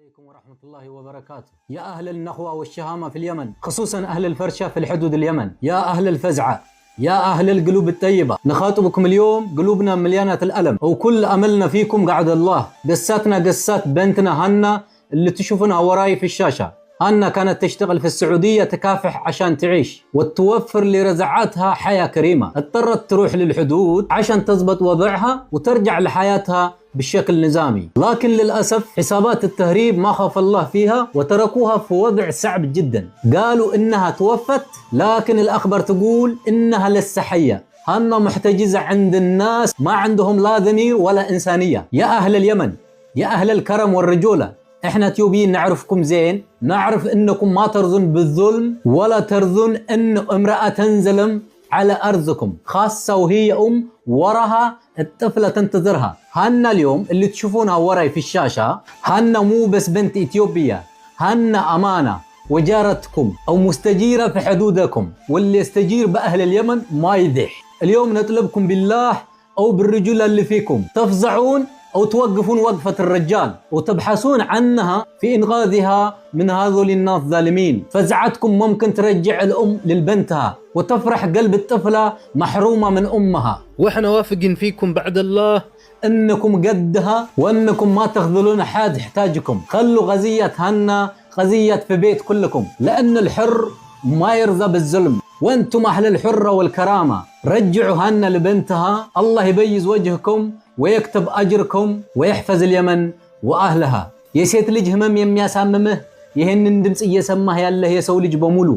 عليكم ورحمة الله وبركاته. يا أهل النخوة والشهامة في اليمن، خصوصا أهل الفرشة في الحدود اليمن، يا أهل الفزعة، يا أهل القلوب الطيبة، نخاطبكم اليوم قلوبنا مليانة الألم وكل أملنا فيكم قعد الله. قصتنا قصات بنتنا هنا اللي تشوفونها وراي في الشاشة. هنا كانت تشتغل في السعودية، تكافح عشان تعيش وتوفر لرزعاتها حياة كريمة. اضطرت تروح للحدود عشان تزبط وضعها وترجع لحياتها بالشكل النظامي، لكن للأسف حسابات التهريب ما خاف الله فيها وتركوها في وضع صعب جدا. قالوا إنها توفت، لكن الأخبار تقول إنها لسه حية. هنا محتجزة عند الناس ما عندهم لا ضمير ولا إنسانية. يا أهل اليمن، يا أهل الكرم والرجولة، احنا اثيوبيين نعرفكم زين، نعرف انكم ما ترضون بالظلم ولا ترضون ان امرأة تنظلم على ارضكم، خاصة وهي ام وراها الطفلة تنتظرها. هنا اليوم اللي تشوفونها وراي في الشاشة، هنا مو بس بنت اثيوبية، هنا امانة وجارتكم او مستجيرة في حدودكم، واللي يستجير باهل اليمن ما يذح. اليوم نطلبكم بالله او بالرجولة اللي فيكم تفزعون او توقفون وقفة الرجال وتبحثون عنها في انقاذها من هذول الناس الظالمين. فزعتكم ممكن ترجع الام للبنتها وتفرح قلب الطفلة محرومة من امها، واحنا واثقين فيكم بعد الله انكم قدها وانكم ما تخذلون احد يحتاجكم. خلوا غزية هنا غزية في بيت كلكم، لان الحر ما يرضى بالظلم، وانتم اهل الحرة والكرامة. رجعوا هنا لبنتها، الله يبيز وجهكم ويكتب اجركم ويحفظ اليمن واهلها። የሴት ልጅ ህመም የሚያሳምምህ፣ ይህንን ድምፅ እየሰማህ ያለህ የሰው ልጅ በሙሉ፣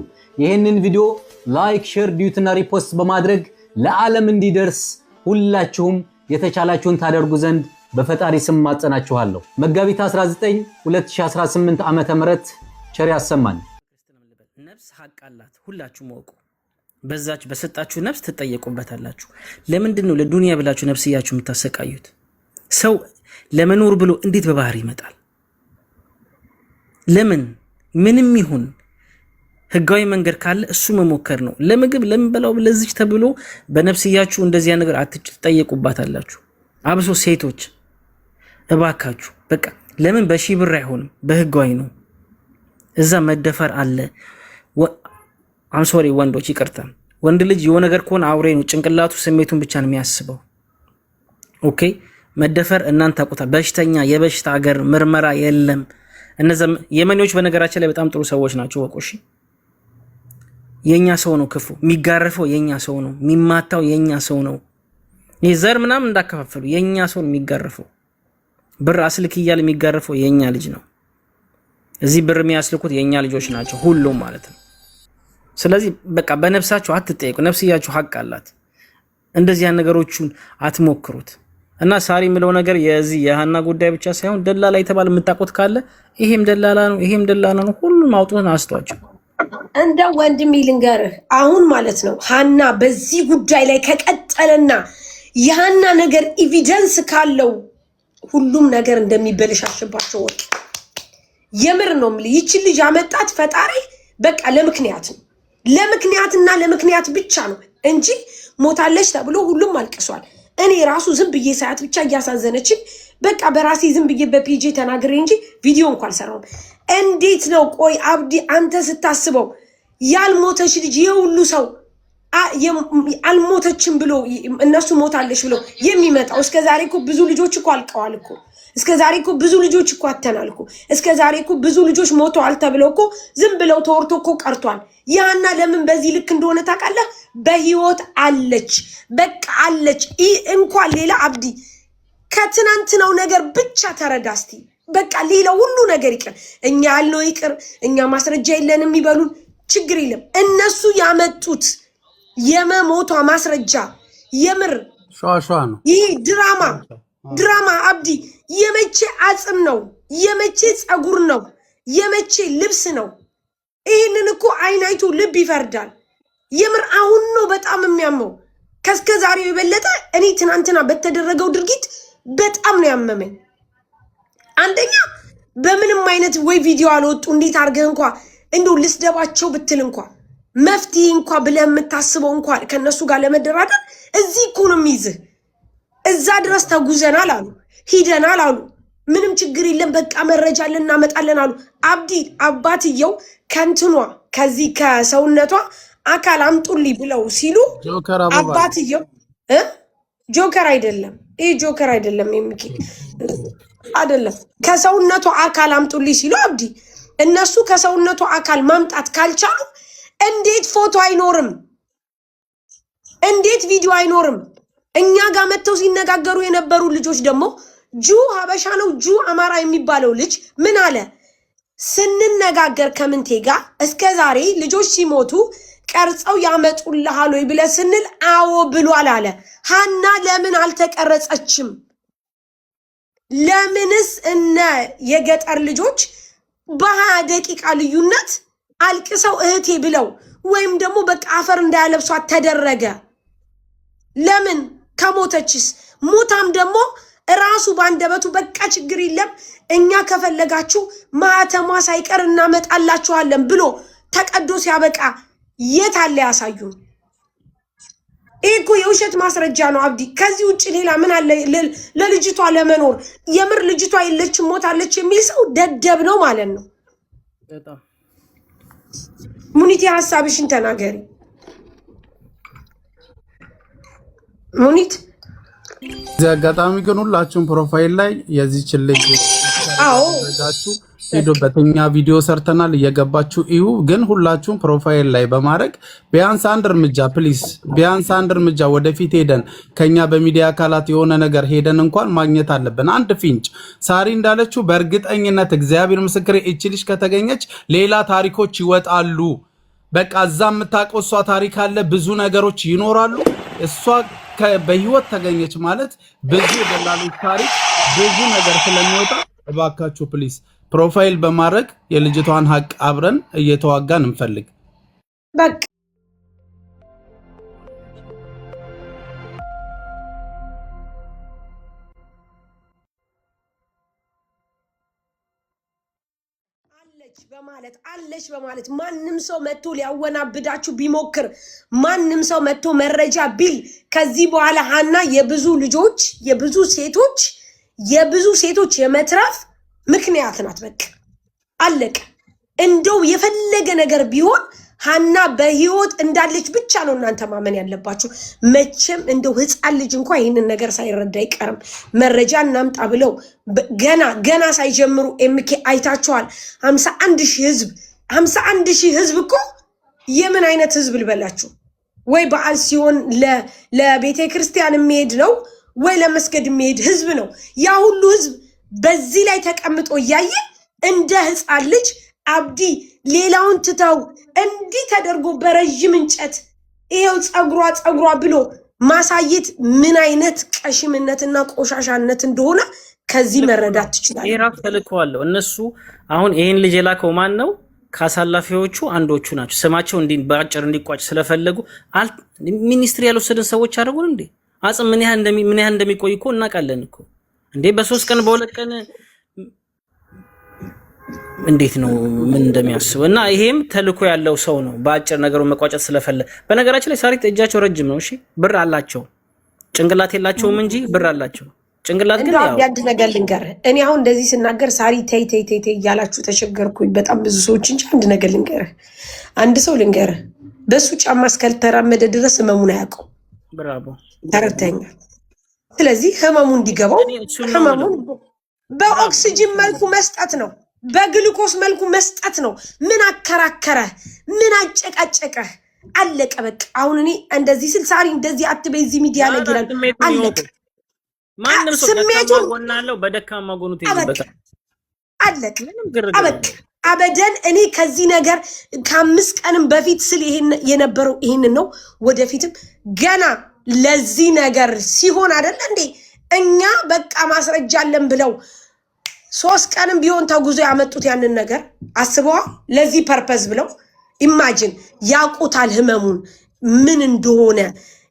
ይህንን ቪዲዮ like፣ share፣ duet ና repost በማድረግ ለዓለም እንዲደርስ ሁላችሁም የተቻላችሁን ታደርጉ ዘንድ በፈጣሪ ስም ማጸናችኋለሁ። መጋቢት 19 2018 ዓመተ ምህረት ቸር ያሰማን። ነፍስ ሀቅ አላት። ሁላችሁም እወቁ። በዛች በሰጣችሁ ነፍስ ትጠየቁበታላችሁ። ለምንድን ነው ለዱንያ ብላችሁ ነፍስያችሁ የምታሰቃዩት? ሰው ለመኖር ብሎ እንዴት በባህር ይመጣል? ለምን? ምንም ይሁን ህጋዊ መንገድ ካለ እሱ መሞከር ነው። ለምግብ ለምንበላው ለዚች ተብሎ በነፍስያችሁ እንደዚያ ነገር ትጠየቁባታላችሁ። አብሶ ሴቶች እባካችሁ በቃ ለምን በሺህ ብር አይሆንም? በህጋዊ ነው። እዛ መደፈር አለ። I'm sorry ወንዶች ይቅርታ። ወንድ ልጅ የሆነ ነገር ከሆነ አውሬ ነው። ጭንቅላቱ ስሜቱን ብቻ ነው የሚያስበው። Okay፣ መደፈር እናንተ ታውቁታ። በሽተኛ የበሽታ ሀገር ምርመራ የለም። እነዛ የመኔዎች በነገራችን ላይ በጣም ጥሩ ሰዎች ናቸው። ወቁ እሺ። የኛ ሰው ነው ክፉ የሚጋረፈው፣ የኛ ሰው ነው የሚማታው፣ የኛ ሰው ነው። ይህ ዘር ምናምን እንዳከፋፈሉ የኛ ሰው ነው የሚጋረፈው። ብር አስልክ እያለ የሚጋረፈው የኛ ልጅ ነው። እዚህ ብር የሚያስልኩት የኛ ልጆች ናቸው፣ ሁሉም ማለት ነው። ስለዚህ በቃ በነፍሳችሁ አትጠየቁ። ነፍስያችሁ ሀቅ አላት። እንደዚያ ነገሮቹን አትሞክሩት። እና ሳሪ የምለው ነገር የዚህ የሀና ጉዳይ ብቻ ሳይሆን ደላላ የተባለ የምታውቁት ካለ ይሄም ደላላ ነው፣ ይሄም ደላላ ነው። ሁሉም አውጡትን አስቷቸው። እንደ ወንድሜ ልንገርህ አሁን ማለት ነው፣ ሀና በዚህ ጉዳይ ላይ ከቀጠለና የሀና ነገር evidence ካለው ሁሉም ነገር እንደሚበለሻሽባቸው ወቅ። የምር ነው የምልህ። ይችን ልጅ ያመጣት ፈጣሪ በቃ ለምክንያት ነው። ለምክንያትና ለምክንያት ብቻ ነው እንጂ ሞታለች ተብሎ ሁሉም አልቅሷል። እኔ ራሱ ዝም ብዬ ሳያት ብቻ እያሳዘነችን በቃ በራሴ ዝም ብዬ በ page ተናግሬ እንጂ ቪዲዮ እንኳ አልሰራውም። እንዴት ነው ቆይ አብዲ፣ አንተ ስታስበው ያልሞተች ልጅ የሁሉ ሰው አልሞተችም ብሎ፣ እነሱ ሞታለች ብሎ የሚመጣው? እስከ ዛሬ እኮ ብዙ ልጆች እኮ አልቀዋል እኮ። እስከ ዛሬ እኮ ብዙ ልጆች እኮ አተናል እኮ። እስከ ዛሬ እኮ ብዙ ልጆች ሞተዋል ተብለው እኮ ዝም ብለው ተወርቶ እኮ ቀርቷል። ያና ለምን በዚህ ልክ እንደሆነ ታውቃለህ? በህይወት አለች፣ በቃ አለች። ይህ እንኳን ሌላ አብዲ፣ ከትናንትናው ነገር ብቻ ተረዳ እስቲ። በቃ ሌላ ሁሉ ነገር ይቅር፣ እኛ ያልነው ይቅር፣ እኛ ማስረጃ የለንም የሚበሉን ችግር የለም። እነሱ ያመጡት የመሞቷ ማስረጃ የምር ሸዋሸዋ ነው። ይህ ድራማ ድራማ አብዲ፣ የመቼ አጽም ነው? የመቼ ፀጉር ነው? የመቼ ልብስ ነው? ይህንን እኮ አይን አይቶ ልብ ይፈርዳል። የምር አሁን ነው በጣም የሚያመው። ከእስከ ዛሬው የበለጠ እኔ ትናንትና በተደረገው ድርጊት በጣም ነው ያመመኝ። አንደኛ በምንም አይነት ወይ ቪዲዮ አልወጡ፣ እንዴት አድርገህ እንኳ እንደው ልስደባቸው ብትል እንኳ፣ መፍትሄ እንኳ ብለህ የምታስበው እንኳ ከእነሱ ጋር ለመደራደር እዚህ እኮ ነው የሚይዝህ። እዛ ድረስ ተጉዘናል አሉ፣ ሂደናል አሉ። ምንም ችግር የለም በቃ መረጃ አለን እናመጣለን አሉ። አብዲ አባትየው ከንትኗ ከዚህ ከሰውነቷ አካል አምጡልኝ ብለው ሲሉ ጆከር አበባ አባትየው ጆከር አይደለም፣ ይህ ጆከር አይደለም፣ የሚኪ አይደለም። ከሰውነቷ አካል አምጡልኝ ሲሉ አብዲ እነሱ ከሰውነቷ አካል ማምጣት ካልቻሉ እንዴት ፎቶ አይኖርም? እንዴት ቪዲዮ አይኖርም? እኛ ጋር መጥተው ሲነጋገሩ የነበሩ ልጆች ደግሞ ጁ ሀበሻ ነው ጁ አማራ የሚባለው ልጅ ምን አለ? ስንነጋገር ከምንቴ ጋር እስከ ዛሬ ልጆች ሲሞቱ ቀርጸው ያመጡልሃል ወይ ብለህ ስንል አዎ ብሏል አለ። ሀና ለምን አልተቀረጸችም? ለምንስ እነ የገጠር ልጆች በ20 ደቂቃ ልዩነት አልቅሰው እህቴ ብለው ወይም ደግሞ በቃ አፈር እንዳያለብሷት ተደረገ? ለምን ከሞተችስ? ሙታም ደግሞ እራሱ ባንደበቱ በቃ ችግር የለም እኛ ከፈለጋችሁ ማህተሟ ሳይቀር እናመጣላችኋለን ብሎ ተቀዶ ሲያበቃ የት አለ ያሳዩን? ይህ እኮ የውሸት ማስረጃ ነው አብዲ። ከዚህ ውጭ ሌላ ምን አለ ለልጅቷ ለመኖር? የምር ልጅቷ የለችም ሞታለች የሚል ሰው ደደብ ነው ማለት ነው። በጣም። ሙኒት ሀሳብሽን ተናገሪ። ሙኒት። እዚህ አጋጣሚ ግን ሁላችሁም profile ላይ የዚችን ልጅ አድርጋችሁ ሄዶበት እኛ ቪዲዮ ሰርተናል፣ እየገባችሁ እዩ። ግን ሁላችሁም profile ላይ በማድረግ ቢያንስ አንድ እርምጃ please፣ ቢያንስ አንድ እርምጃ ወደፊት ሄደን ከኛ በሚዲያ አካላት የሆነ ነገር ሄደን እንኳን ማግኘት አለብን። አንድ ፍንጭ ሳሪ እንዳለችው በእርግጠኝነት እግዚአብሔር ምስክሬ፣ እቺ ልጅ ከተገኘች ሌላ ታሪኮች ይወጣሉ። በቃ እዛ የምታውቀው እሷ ታሪክ አለ፣ ብዙ ነገሮች ይኖራሉ። እሷ በህይወት ተገኘች ማለት ብዙ የደላሎች ታሪክ ብዙ ነገር ስለሚወጣ እባካችሁ please profile በማድረግ የልጅቷን ሀቅ አብረን እየተዋጋን እንፈልግ። በቃ። አለች በማለት ማንም ሰው መጥቶ ሊያወናብዳችሁ ቢሞክር፣ ማንም ሰው መጥቶ መረጃ ቢል፣ ከዚህ በኋላ ሀና የብዙ ልጆች፣ የብዙ ሴቶች የመትረፍ ምክንያት ናት። በቃ አለቀ። እንደው የፈለገ ነገር ቢሆን ሀና በህይወት እንዳለች ብቻ ነው እናንተ ማመን ያለባችሁ። መቼም እንደው ህፃን ልጅ እንኳ ይህንን ነገር ሳይረዳ አይቀርም። መረጃ እናምጣ ብለው ገና ገና ሳይጀምሩ ኤምኬ አይታችኋል። 51,000 ህዝብ፣ 51,000 ህዝብ እኮ የምን አይነት ህዝብ ልበላችሁ? ወይ በዓል ሲሆን ለቤተ ክርስቲያን የሚሄድ ነው ወይ ለመስገድ የሚሄድ ህዝብ ነው። ያ ሁሉ ህዝብ በዚህ ላይ ተቀምጦ እያየ እንደ ህፃን ልጅ አብዲ ሌላውን ትተው እንዲህ ተደርጎ በረዥም እንጨት ይሄው ፀጉሯ ፀጉሯ ብሎ ማሳየት ምን አይነት ቀሽምነትና ቆሻሻነት እንደሆነ ከዚህ መረዳት ይሄ ትችላለህ። ራሱ ተልእኮ አለው። እነሱ አሁን ይሄን ልጅ የላከው ማን ነው? ከአሳላፊዎቹ አንዶቹ ናቸው። ስማቸው እንዲ በአጭር እንዲቋጭ ስለፈለጉ ministry ያልወሰድን ሰዎች አደረጉን እንዴ? አጽም ምን ያህል እንደሚቆይ እኮ እናውቃለን እኮ እንዴ። በ3 ቀን በ2 ቀን እንዴት ነው ምን እንደሚያስብ እና ይሄም ተልእኮ ያለው ሰው ነው። በአጭር ነገሩን መቋጨት ስለፈለ በነገራችን ላይ ሳሪት እጃቸው ረጅም ነው። እሺ ብር አላቸው፣ ጭንቅላት የላቸውም እንጂ ብር አላቸው። ጭንቅላት ግን እንደው ያው አብዲ አንድ ነገር ልንገርህ። እኔ አሁን እንደዚህ ስናገር ሳሪ ተይ ተይ ተይ ተይ እያላችሁ ተቸገርኩኝ በጣም ብዙ ሰዎች እንጂ አንድ ነገር ልንገርህ፣ አንድ ሰው ልንገርህ፣ በእሱ ጫማ እስካልተራመደ ድረስ ህመሙን አያውቀው። Bravo። ተረድተኸኛል? ስለዚህ ህመሙ እንዲገባው እኔ እሱን ነው የምለው። ህመሙን በኦክስጅን መልኩ መስጠት ነው፣ በግሉኮስ መልኩ መስጠት ነው። ምን አከራከረህ? ምን አጨቃጨቀህ? አለቀ በቃ። አሁን እኔ እንደዚህ ስል ሳሪ እንደዚህ አትበይ እዚህ ሚዲያ ላይ ይላል። ስሜቱን አለቀ። ይወቁ። ማንም ሰው ደካማ ስሜቱን ጎን አለው፣ በደካማ ጎኑ አበቃ። ትይዝበታል። አለቀ። ምንም ግርግር አበቃ። የለም። አበደን። እኔ ከዚህ ነገር ከ5 ቀንም በፊት ስል ይሄን የነበረው ይሄንን ነው። ወደፊትም ገና ለዚህ ነገር ሲሆን አይደለ እንዴ እኛ በቃ ማስረጃ አለን ብለው 3 ቀንም ቢሆን ተጉዞ ያመጡት ያንን ነገር አስበዋል። ለዚህ purpose ብለው imagine ያውቁታል ህመሙን ምን እንደሆነ፣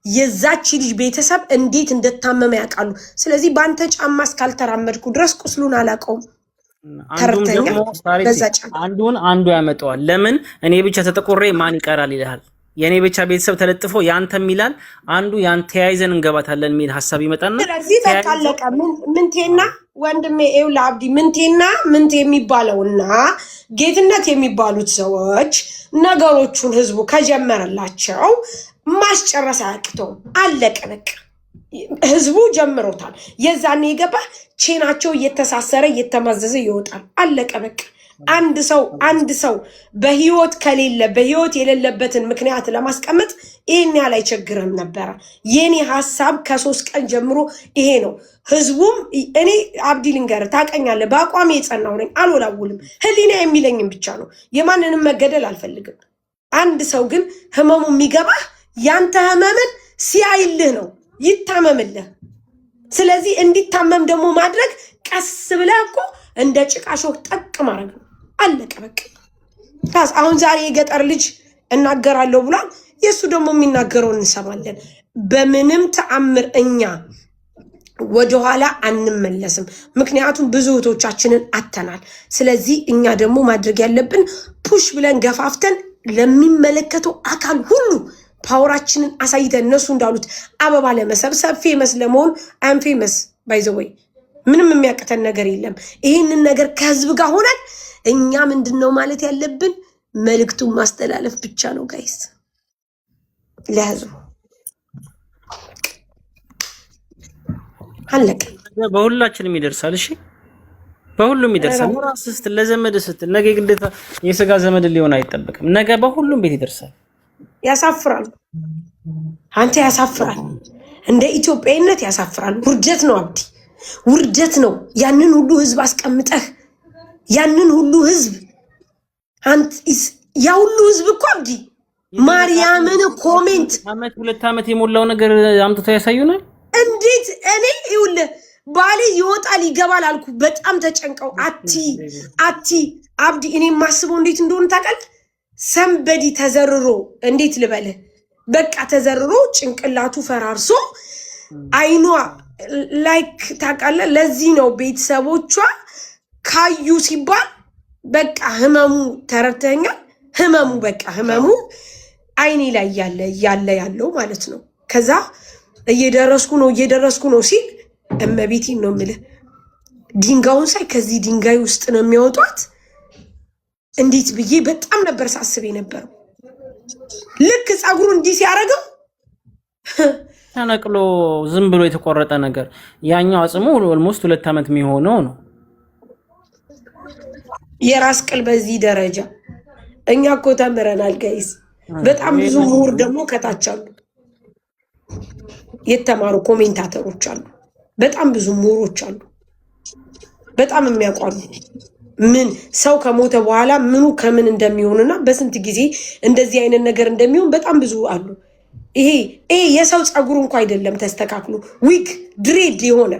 የዛች ልጅ ቤተሰብ እንዴት እንደታመመ ያውቃሉ። ስለዚህ በአንተ ጫማ እስካልተራመድኩ ድረስ ቁስሉን አላውቀውም። አንዱም ተረድተኸኛል? ደግሞ ሳሪቲ በዛ ጫማ አንዱን አንዱ ያመጣዋል። ለምን እኔ ብቻ ተጠቁሬ ማን ይቀራል ይልሃል። የእኔ ብቻ ቤተሰብ ተለጥፎ ያንተም ይላል አንዱ ያን ተያይዘን እንገባታለን የሚል ሀሳብ ይመጣና ስለዚህ በቃ አለቀ። ምንቴና ወንድሜ ይኸውልህ አብዲ፣ ምንቴና ምንቴ የሚባለውና ጌትነት የሚባሉት ሰዎች ነገሮቹን ህዝቡ ከጀመረላቸው ማስጨረስ አያቅተውም። አለቀ በቃ። ህዝቡ ጀምሮታል። የዛኔ የገባ chain ኣቸው እየተሳሰረ እየተመዘዘ ይወጣል። አለቀ በቃ። አንድ ሰው በህይወት ከሌለ በህይወት የሌለበትን ምክንያት ለማስቀመጥ ይህን ያህል አይቸግርህም ነበረ። የኔ ሀሳብ ከ3 ቀን ጀምሮ ይሄ ነው። ህዝቡም እኔ አብዲ ልንገርህ፣ ታውቀኛለህ፣ በአቋሜ የጸናው ነኝ፣ አልወላውልም። ህሊና የሚለኝም ብቻ ነው። የማንንም መገደል አልፈልግም። አንድ ሰው ግን ህመሙ የሚገባህ ያንተ ህመምን ሲያይልህ ነው፣ ይታመምልህ። ስለዚህ እንዲታመም ደግሞ ማድረግ ቀስ ብለህ እኮ እንደ ጭቃ ሾህ ጠቅ ማድረግ ነው። አለቀ በቃ። አሁን ዛሬ የገጠር ልጅ እናገራለሁ ብሏል። የእሱ ደግሞ የሚናገረው እንሰማለን። በምንም ተአምር እኛ ወደኋላ አንመለስም። ምክንያቱም ብዙ እህቶቻችንን አተናል። ስለዚህ እኛ ደግሞ ማድረግ ያለብን push ብለን ገፋፍተን ለሚመለከተው አካል ሁሉ power ኣችንን አሳይተን እነሱ እንዳሉት አበባ ለመሰብሰብ famous ለመሆን፣ I'm famous by the way፣ ምንም የሚያቅተን ነገር የለም። ይህንን ነገር ከህዝብ ጋር ሆነን እኛ ምንድን ነው ማለት ያለብን መልእክቱን ማስተላለፍ ብቻ ነው guys፣ ለህዝቡ። አለቀ። በሁላችንም ይደርሳል። እሺ በሁሉም ይደርሳል። ለራስህ ስትል፣ ለዘመድ ስትል፣ ነገ ግዴታ የስጋ ዘመድ ሊሆን አይጠበቅም። ነገ በሁሉም ቤት ይደርሳል። ያሳፍራል። አንተ ያሳፍራል። እንደ ኢትዮጵያዊነት ያሳፍራል። ውርደት ነው አብዲ፣ ውርደት ነው። ያንን ሁሉ ህዝብ አስቀምጠህ፣ ያንን ሁሉ ህዝብ፣ ያ ሁሉ ህዝብ እኮ አብዲ ማርያምን comment አመት 2 አመት የሞላው ነገር አምጥተው ያሳዩናል። እንዴት እኔ ይኸውልህ ባሌ ይወጣል ይገባል አልኩ። በጣም ተጨንቀው አቲ አቲ አብዲ፣ እኔ የማስበው እንዴት እንደሆነ ታውቃለህ? Somebody ተዘርሮ፣ እንዴት ልበልህ፣ በቃ ተዘርሮ ጭንቅላቱ ፈራርሶ አይኗ like ታውቃለህ። ለዚህ ነው ቤተሰቦቿ ካዩ ሲባል በቃ ህመሙ ተረድተኛል። ህመሙ በቃ ህመሙ አይኔ ላይ ያለ ያለ ያለው ማለት ነው። ከዛ እየደረስኩ ነው እየደረስኩ ነው ሲል እመቤቴን ነው የምልህ፣ ድንጋዩን ሳይ ከዚህ ድንጋይ ውስጥ ነው የሚያወጧት እንዴት ብዬ በጣም ነበር ሳስብ የነበረው። ልክ ፀጉሩ እንዲህ ሲያደርገው ተነቅሎ ዝም ብሎ የተቆረጠ ነገር፣ ያኛው አጽሙ almost 2 ዓመት የሚሆነው ነው። የራስ ቅል በዚህ ደረጃ እኛ እኮ ተምረናል guys። በጣም ብዙ ምሁር ደግሞ ከታች አሉ፣ የተማሩ commentator ኦች አሉ። በጣም ብዙ ምሁሮች አሉ፣ በጣም የሚያውቁ አሉ። ምን ሰው ከሞተ በኋላ ምኑ ከምን እንደሚሆንና በስንት ጊዜ እንደዚህ አይነት ነገር እንደሚሆን በጣም ብዙ አሉ። ይሄ የሰው ፀጉር እንኳ አይደለም ተስተካክሎ wig dread የሆነ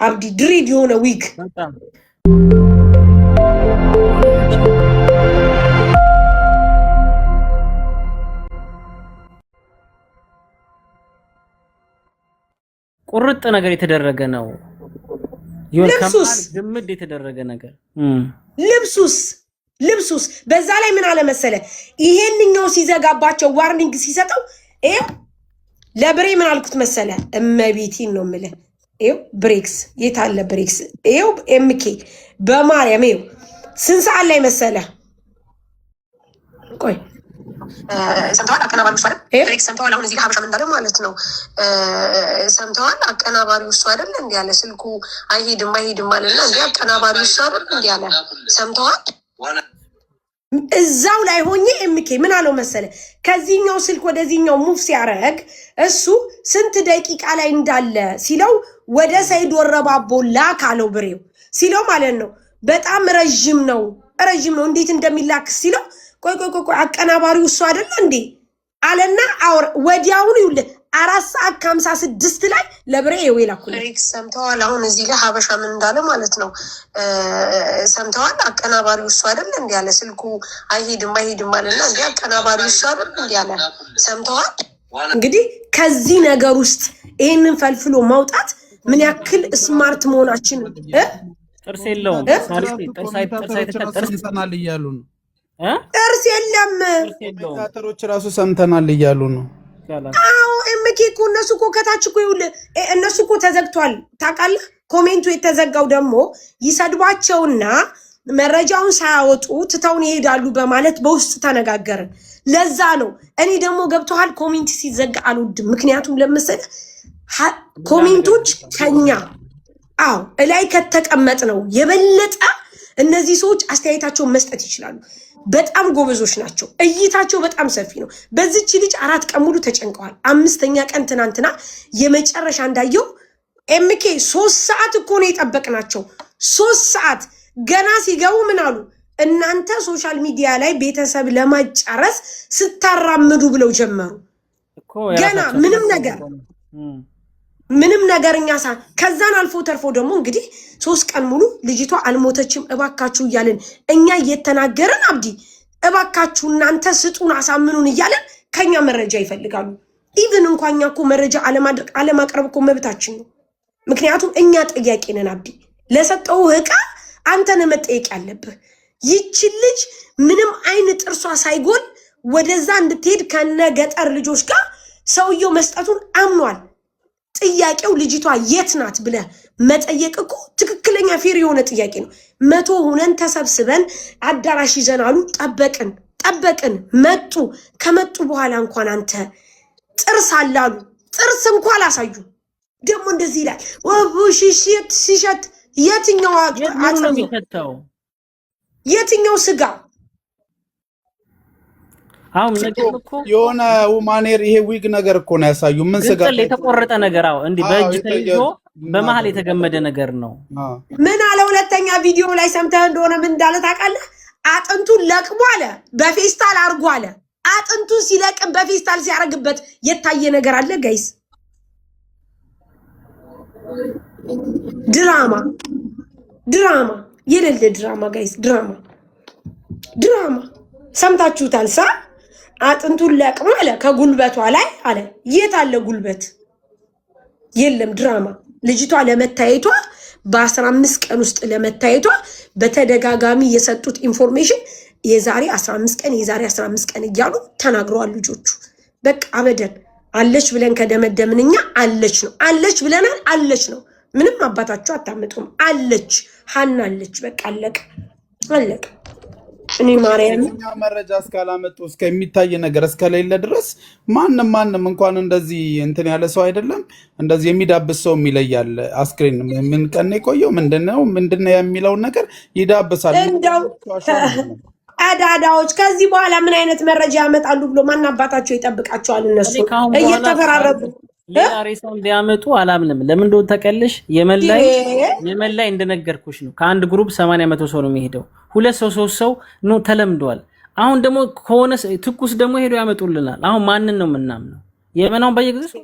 አብዲ፣ dread የሆነ ዊግ። በጣም ቁርጥ ነገር የተደረገ ነው። የሆነ ልብሱስ? ከመሃል ግምድ የተደረገ ነገር። ልብሱስ በዛ ላይ ምን አለ መሰለ፣ ይሄንኛው ሲዘጋባቸው warning ሲሰጠው ይኸው ለብሬ ምን አልኩት መሰለ፣ እመቤቴን ነው የምልህ። ይኸው ብሬክስ የት አለ ብሬክስ? ይኸው ኤምኬ በማርያም ይኸው ስንት ሰዓት ላይ መሰለ? ቆይ። ሰምተዋል። አቀናባሪው እሱ አይደል? ይኸው። ብሬክስ ሰምተዋል። አሁን እዚህ ጋር ሀበሻ ምን እንዳለ ማለት ነው። ሰምተዋል። አቀናባሪው እሱ አይደል እንዲህ ያለ፣ ስልኩ አይሄድም አይሄድም አለና እንዲህ አቀናባሪው እሱ አይደል እንዲህ ያለ፣ ሰምተዋል። እዛው ላይ ሆኜ ኤምኬ ምን አለው መሰለ፣ ከዚህኛው ስልክ ወደዚህኛው move ሲያደርግ እሱ ስንት ደቂቃ ላይ እንዳለ ሲለው ወደ ሰይድ ወረባቦ ላክ አለው ብሬው ሲለው ማለት ነው። በጣም ረዥም ነው ረዥም ነው፣ እንዴት እንደሚላክ ሲለው ቆይ ቆይ ቆይ ቆይ አቀናባሪው እሱ አይደለ እንዴ አለና አወር ወዲያውኑ ይኸውልህ 4 ሰዓት ከ56 ላይ ለብሬ ይኸው የላኩለት። ብሬክስ ሰምተዋል። አሁን እዚህ ጋር ሀበሻ ምን እንዳለ ማለት ነው። ሰምተዋል። አቀናባሪው እሱ አይደል እንዲህ ያለ፣ ስልኩ አይሄድም አይሄድም አለና እንዲህ አቀናባሪው እሱ አይደል እንዲህ ያለ፣ ሰምተዋል። እንግዲህ ከዚህ ነገር ውስጥ ይሄንን ፈልፍሎ ማውጣት ምን ያክል smart መሆናችን እ ጥርስ የለውም። እ? ሳሪ ጥርስ commentator ኦች ራሱ ጥርስ ሰምተናል እያሉ ነው። እ? ጥርስ የለም። ጥርስ የለውም። Commentator ኦች ራሱ ሰምተናል እያሉ ነው። ይቻላል። አዎ ኤምኬ እኮ እነሱ እኮ ከታች እኮ ይኸውልህ እነሱ እኮ ተዘግቷል ታውቃለህ። Comment ኡ የተዘጋው ደግሞ ይሰድቧቸውና መረጃውን ሳያወጡ ትተውን ይሄዳሉ በማለት በውስጥ ተነጋገርን። ለዛ ነው እኔ ደግሞ ገብቶሃል፣ comment ሲዘጋ አልወድም። ምክንያቱም ለምሳሌ comment ኦች ከኛ አዎ እላይ ከተቀመጥ ነው የበለጠ እነዚህ ሰዎች አስተያየታቸውን መስጠት ይችላሉ። በጣም ጎበዞች ናቸው። እይታቸው በጣም ሰፊ ነው። በዚች ልጅ 4 ቀን ሙሉ ተጨንቀዋል። አምስተኛ ቀን ትናንትና የመጨረሻ እንዳየው ኤምኬ 3 ሰዓት እኮ ነው የጠበቅናቸው። 3 ሰዓት ገና ሲገቡ ምን አሉ? እናንተ social media ላይ ቤተሰብ ለማጫረስ ስታራምዱ ብለው ጀመሩ። እኮ ገና የራሳቸው ምንም ነገር ምንም ነገር እኛ ሳ ከዛን አልፎ ተርፎ ደግሞ እንግዲህ 3 ቀን ሙሉ ልጅቷ አልሞተችም እባካችሁ እያልን እኛ እየተናገርን፣ አብዲ እባካችሁ እናንተ ስጡን አሳምኑን እያለን ከኛ መረጃ ይፈልጋሉ። Even እንኳ እኛ እኮ መረጃ አለማድረግ አለማቅረብ እኮ መብታችን ነው። ምክንያቱም እኛ ጠያቂ ነን። አብዲ፣ ለሰጠው እቃ አንተ ነህ መጠየቅ ያለብህ። ይችን ልጅ ምንም አይን ጥርሷ ሳይጎል ወደዛ እንድትሄድ ከነ ገጠር ልጆች ጋር ሰውየው መስጠቱን አምኗል። ጥያቄው ልጅቷ የት ናት ብለህ መጠየቅ እኮ ትክክለኛ fair የሆነ ጥያቄ ነው። 100 ሆነን ተሰብስበን አዳራሽ ይዘን አሉ። ጠበቅን ጠበቅን፣ መጡ። ከመጡ በኋላ እንኳን አንተ ጥርስ አላሉ፣ ጥርስ እንኳን አላሳዩ። ደግሞ እንደዚህ ይላል ሽሽት ሲሸት የትኛው የት ምኑ ነው አጥንት ነው? የሚከተው? የትኛው ስጋ? አሁን ነገር እኮ የሆነ human hair ይሄ ዊግ ነገር እኮ ነው ያሳዩ። ምን ስጋ ግንጥል የተቆረጠ ነገር፣ አዎ፣ እንዲህ በእጅ ተይዞ በመሀል የተገመደ ነገር ነው። ምን አለ? ሁለተኛ ቪዲዮ ላይ ሰምተህ እንደሆነ ምን እንዳለ ታውቃለህ? አጥንቱን ለቅሞ አለ በፌስታል አርጎ አለ። አጥንቱን ሲለቅም በፌስታል ሲያደርግበት የታየ ነገር አለ guys? ድራማ ድራማ፣ የሌለ ድራማ guys፣ ድራማ ድራማ። ሰምታችሁታል? ሳ አጥንቱን ለቅሞ አለ ከጉልበቷ ላይ አለ። የት አለ ጉልበት? የለም። ድራማ። ልጅቷ ለመታየቷ በ15 ቀን ውስጥ ለመታየቷ በተደጋጋሚ የሰጡት information የዛሬ 15 ቀን፣ የዛሬ 15 ቀን እያሉ ተናግረዋል ልጆቹ። በቃ አበደን አለች ብለን ከደመደምን እኛ አለች ነው፣ አለች ብለናል፣ አለች ነው። ምንም አባታችሁ አታምጡም። አለች፣ ሀና አለች። በቃ አለቀ አለቀ። እኔ ማርያም እኛ መረጃ እስካላመጡ እስከሚታይ ነገር እስከሌለ ድረስ ማንም ማንም እንኳን እንደዚህ እንትን ያለ ሰው አይደለም፣ እንደዚህ የሚዳብስ ሰው ይለያል። አስክሬን ምን ቀን ነው የቆየው፣ ምንድነው ምንድነው የሚለውን ነገር ይዳብሳል። እንደው ቀዳዳዎች ከዚህ በኋላ ምን አይነት መረጃ ያመጣሉ ብሎ ማን አባታቸው ይጠብቃቸዋል? እነሱ እኔ ከአሁን በኋላ እየተፈራረቁ ሌላ ሬሳውን ቢያመጡ አላምንም። ለምን እንደሆነ ታውቂያለሽ? የመን ላይ እንደነገርኩሽ ነው። ከአንድ group 80 100 ሰው ነው የሚሄደው። ሁለት ሰው ሶስት ሰው ነው ተለምዷል። አሁን ደግሞ ከሆነ ትኩስ ደግሞ ሄዶ ያመጡልናል። አሁን ማንን ነው የምናምነው? የመን አሁን በየጊዜው